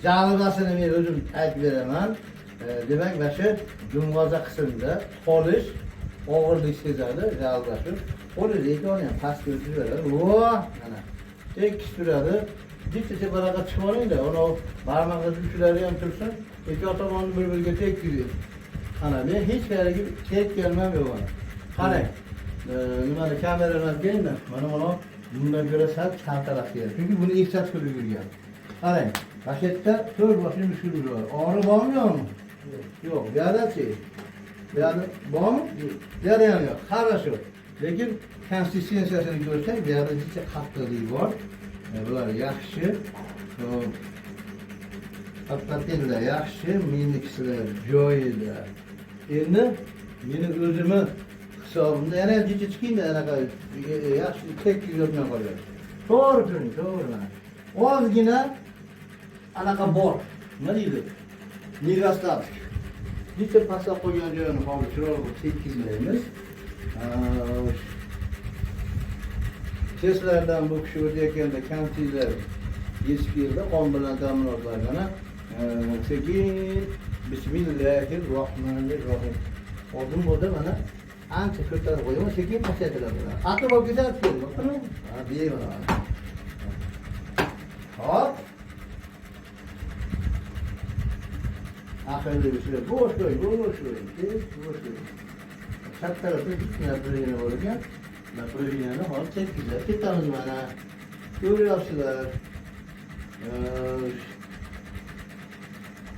Жалоба sini men o'zim aytib beraman. Demak, mana shu dumg'oza qismida tolish, og'irlik sezadi, жалоба si. Qo'lingizni ikkovini ham pastga o'tkazib beradi. Vo, mana. Tekis turadi. Bitta teparoqqa chiqib olingda, uni barmog'ingiz uchlari ham tursin, ikki tomonni bir-biriga tekkizing. Ana, men hech qayerga tekkanman yo'q mana. Qarang. Nimani kamerani olib kelingda, mana bundan ko'ra sal kaltaroq keladi. Chunki buni ehtiyot qilib yurgan. Qarang, mana shu yerda to'rt boshli mushkul bor. Og'riq bormi, yo'qmi? Yo'q. Bu yoqda-chi? Bu yoqda bormi? Bu yoqda ham yo'q. Хорошо. Lekin konsistensiyasini ko'rsak, bu yoqda jicha qattiqlik bor. Bular yaxshi. Xo'p. Patentlar yaxshi, menikislar joyida. Endi meni o'zimni hisobimda yana jicha chiqingda, anaqa yaxshi tekis yotmay qolyapti. To'g'ri turing, to'g'ri mana. Ozgina anaqa bor. Nima deydi? Недостаток. Bitta pastlab qo'ygan joyini hozir chiroyli qilib tekizlaymiz. Testlardan bu kishi o'tayotganda kamchiliklar yetib keldi, qon bilan ta'minotlar mana. Sekin bismillahir rohmanir rohim. Oldin bo'ldi mana ancha ko'tarib qo'yaman, sekin pasaytiradi. Aql bo'lib ketsa keldi. Ha, bemalol. Hop. Aqlli bir bo'sh qo'y, bo'sh qo'y, tez bo'sh qo'y. Chap tarafda bitta напряжение bor ekan. Напряжение ni hozir tekkizlab ketamiz mana. Ko'ryapsizlar.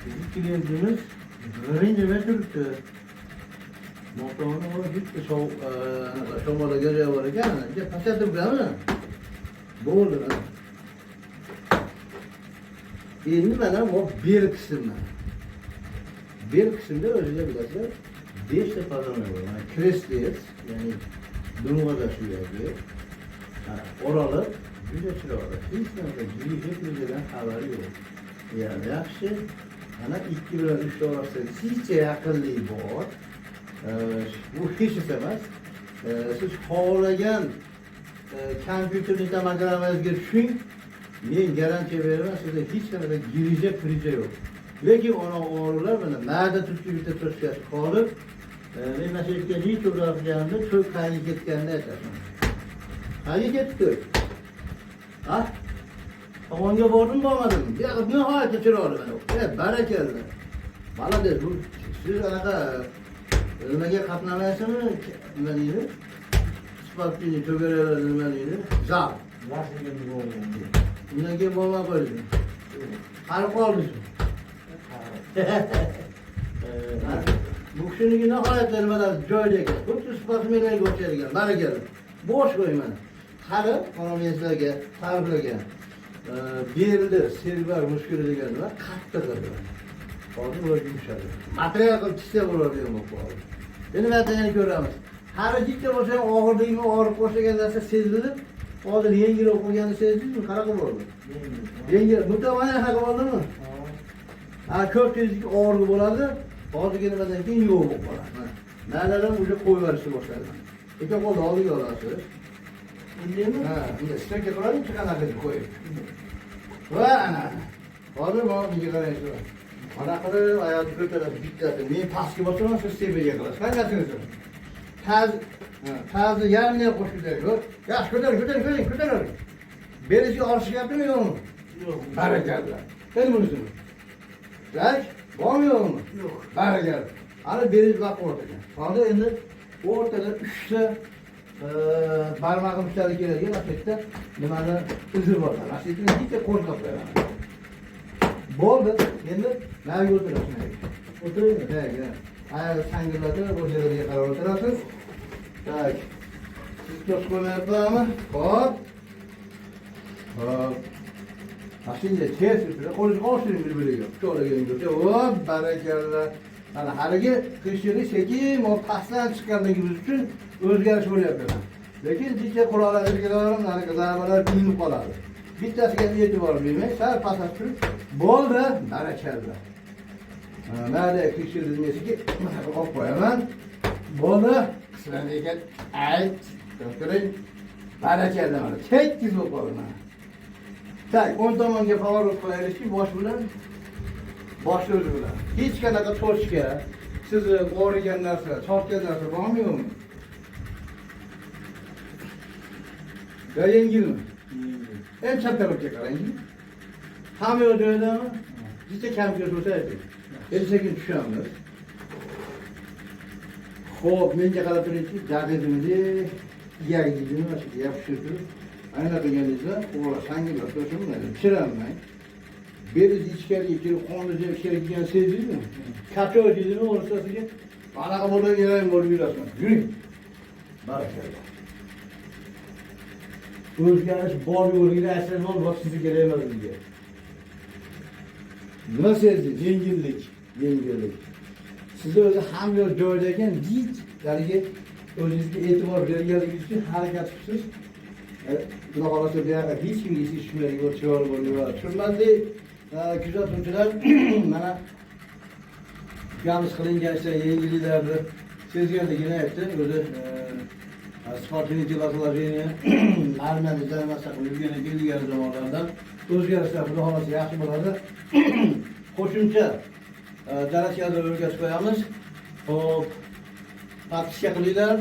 Bizni klientimiz g'iring turibdi. Motorni bitta shamolaga joyi bor ekan. Bitta pasaytirib qo'yamiz. Bo'ldi mana. Endi mana bu bel qismi. Bel qismida o'zinglar bilasizlar, 5 ta позвонок bor. Mana крестец, ya'ni dumg'oza suyagi. Mana oraliq juda chiroyli. Hech qanaqa grija xabari yo'q. Yani yaxshi. Mana 2 bilan 3 orasida jicha yaqinlik bor. Bu hech narsa emas. Siz xohlagan kompyuterni tomogrammangizga tushing, men garantiya beraman, sizda hech qanaqa грыжа prija yo'q. Lekin ona og'riqlar mana ma'da turtki bitta точка si qolib, men mana shu yerga necha ularganimda to'k qayerga ketganini aytaman. Qayerga ketdi to'k? Ha? Tomonga bordim, bormadim. Bu yoqqa nihoyatda chiroyli mana. Barakalla. Молодец, bu siz anaqa nimaga qatnamaysizmi? Nima deydi? Спортивный to'garaklar nima deydi? Zal. Undan keyin bormay qo'ydingiz. Qarib qoldingiz. Bu kishiniki nihoyatda nimalar joyida ekan. Xuddi sportsmenlarga o'xshaydigan. Barakalla. Bo'sh qo'y mana. Hali mana men sizlarga ta'riflagan belni servar muskuli degan nima qattiq edi. Hozir ular yumshadi. Material qilib chizsa bo'ladigan bo'lib qoldi. Endi natijani ko'ramiz. Hali jicha bo'lsa ham og'irligimi og'rib boshlagan narsa sezilib, hozir yengilroq qolganini sezdingizmi? Qanaqa bo'ldi? Yengil. Mutamayyan anaqa bo'ldimi? Ha, ko'p tezlik og'irlik bo'ladi. Hozirgi nimadan keyin yo'q bo'lib qoladi. Mana. Ma'dadan уже qo'yib yuborishni boshladi. Ikki qo'lni oldiga olasiz. Bundaymi? Ha, bunday стойка qiladi, chiqanaqa qo'yib. Va ana. Hozir mana bunga qarang. Mana qilib oyoqni ko'tarasiz bittasi. Men pastga bosaman, siz tepaga qilasiz. Qanaqasini? Taz, ha, tazni yarmini ham qo'shib ko'taring. Yaxshi ko'taring, ko'taring, ko'taring, ko'taring. Belingizga olishyaptimi, yo'qmi? Yo'q. Barakalla. Endi bunisini. Так, bormi, yo'qmi? Yo'q. Barakalla. Ana belingiz baquvvat ekan. Hozir endi o'rtada uchta barmog'im uchlari keladigan mana shu yerda nimani izi bor. Mana shu yerda bitta qo'zg'ab qo'yaman. Bo'ldi. Endi nariga o'tirasiz. O'tiraymi? Так, oyog'i sangillatib, o'sha yerga qarab o'tirasiz. Так. Siz to'sib qo'ymayapmanmi? Xo'p. Xo'p. Mana shunday tez o'tirib, qo'lingizni oshiring bir-biriga. Quchoqlagan bo'lsa, hop, barakalla. Mana haligi qiyshirlik sekin pastdan chiqqanligi biz uchun o'zgarish bo'lyapti. Lekin jicha quloqlarga anaqa zarbalar bilinib qoladi. Bittasiga e'tibor bermang, sal pastlab turib, bo'ldi, barakalla. Mana qiyshirlik mana olib qo'yaman. Bo'ldi. Qisman ekan, ayt, ko'ring. Barakalla mana tekis bo'lib qoldi mana. Так, o'ng tomonga поворот qilaylikki, bosh bilan, boshni o'zi bilan. Hech qanaqa точка, sizni og'rigan narsa, tortgan narsa bormi, yo'qmi? Yo yengilmi? Endi chap tarafga qarang. Hamma yo'q joyidami? Bitta kam bo'lsa ayting. Endi sekin tushamiz. Xo'p, menga qarab turingchi, jag'ingizni, iyagingizni mana shu yerga yopishtirib turib, ayna qilganingizda qo'llar shangillab turishim, pishiranmang. Belingiz ichkariga kirib, qoningiz ichkariga kirgan sezdingizmi? Качок deydimi o'rtasiga? Anaqa bo'lib yerang bo'lib yurasiz. Yuring. Barakalla. O'zgarish bor yo'qligini aytsangiz bo'ldi, boshqa sizni kerak emas bizga. Nima sezdingiz? Yengillik, yengillik. Sizni o'zi hamma yo'l joyida ekan, hech haligi o'zingizga e'tibor berganligingiz uchun harakat qilibsiz. Xudo xohlasa, bu yoqqa hech kimga ish tushmaydigan chiroyli bo'lib yuradi. Hurmatli kuzatuvchilar, mana ukamiz qilingan ishlar yengilliklarni sezganligini aytdi. O'zi спортивный телосложение armiyada masalan qilib yurgan ekan ilgari zamonlardan. O'zgarishlar, xudo xohlasa, yaxshi bo'ladi. Qo'shimcha darslarni o'rgatib qo'yamiz. Xo'p, подписка qilinglar.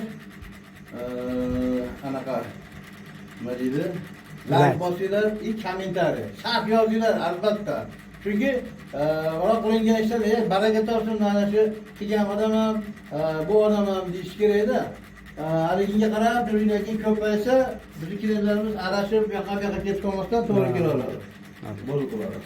Anaqa nima deydi? Layk Layk. bosinglar и комментарий. Sharh yozinglar albatta. Chunki biroq qilingan ishlar baraka topsin, mana shu qilgan odam ham, bu odam ham deyish kerakda. Haliginga qarab turgandan keyin ko'paysa, bizni klientlarimiz adashib bu yoqqa bu yoqqa ketib qolmasdan to'g'ri kelaveradi. Bo'ldi, qiladi.